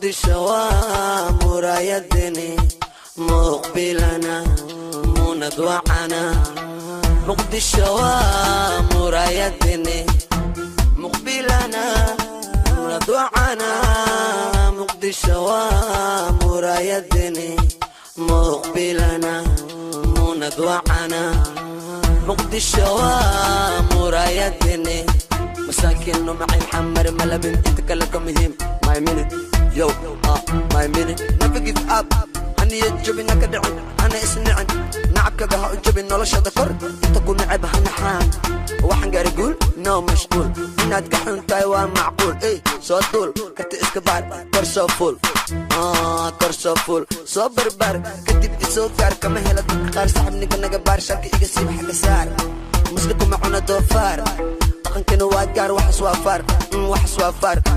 Muqdisho waa muraayadeni, muqbilana munad wacana. Muqdisho waa muraayadeni, muqbilana munad wacana. Muqdisho waa muraayadeni, muqbilana munad wacana. Muqdisho waa muraayadeni. Masaakiin numacin xamar malabin, inta kale ka muhiim. My minute, yo, my minute. Never give up, haniya jabin, haka dhicin, hana isnicin, nacabkaga ha u jabin, noloshada kor inta ku neceb ha naxaan. Waxaan gaari guul, no mashquul. Inaad ka xun tahay waa macquul. Ey, soo duul, karti iska baar, kor soo fuul, kor soo fuul, soo barbaar, kadib isoo gaar. Kama hela dadka qaar, saxibninka naga baar, sharka iga siib, xagga saar. Muslikuma cuna doofaar, dhaqankana waa gaar. Waxas waa faar, waxas waa faar.